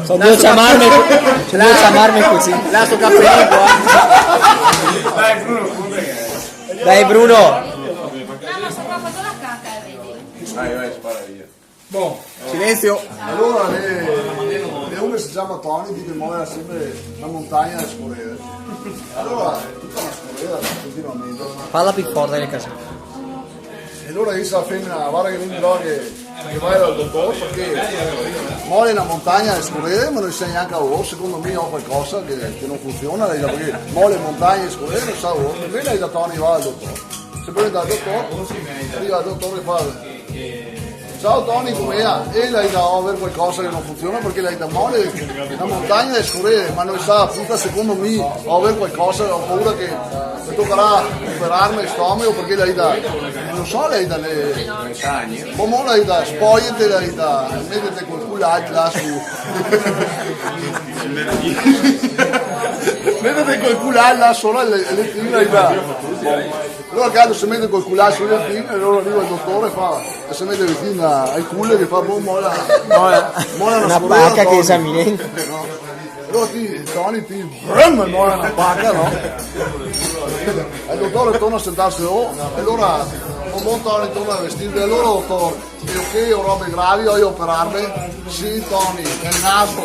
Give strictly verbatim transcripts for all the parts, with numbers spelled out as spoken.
So drio ciamarme, so drio ciamarme cusì. Laso capelin qua. Dai, Bruno. Dai, vai, spara via. Bon, silensio. Alora, le, le uno se ciama Toni, dixe che mora senpre na montagna de scorere. Alora, tuta na scorera, continuamente. Parla pì forte, che caso. E alora dixe la femena: "Varda che mi, però, che, che vago dal dotor, parché mole na montagna de scorere, ma no se sa gnanca, oh, secondo mi go qualcosa che, che no funsiona", la dixe, "parché mole montagne de scorere, no se sa, oh." E la dixe a Toni: "Va dal dotor." Se pol ndar dal dotor, riva el dotor e fa: "Ciao Toni, come xe?" E la dixe: "Go ver qualcosa che no funsiona, parché la dixe mole na montagna de scorere, ma no se sa, puta, secondo mi go ver qualcosa, go paura che me tocarà operarme el stomego, parché", la dixe, "no so", la dixe, le... Bon, la dixe, "spogliate", la dixe, "metete col culo alto là su." "Metete col culo alto là sora el, el letin", la dixe. Alora, che altro, se mete col culo sul letin, e alora riva el dotor e fa, e se mete vicin al culo e fa: "Bon, mola, mola na scorera, Toni." Na paca che xe eminente. No? Alora ti, Toni, ti, brum, mola na paca, no? E el dotor torna a sentarse, oh, e alora, bon, bon, Toni torna a vestirse, e alora, dotor, "E ok, go robe gravi, vojo operarme?" "Sì, Toni, el naso."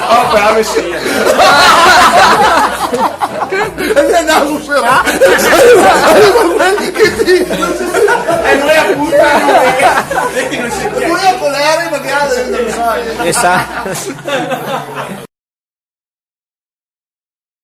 Oh, però me sì. E el naso serà. Che ti... E no xe la puta, no xe. Vedi, no se... Quela co l'erba che ga dentro, sa. Esatto.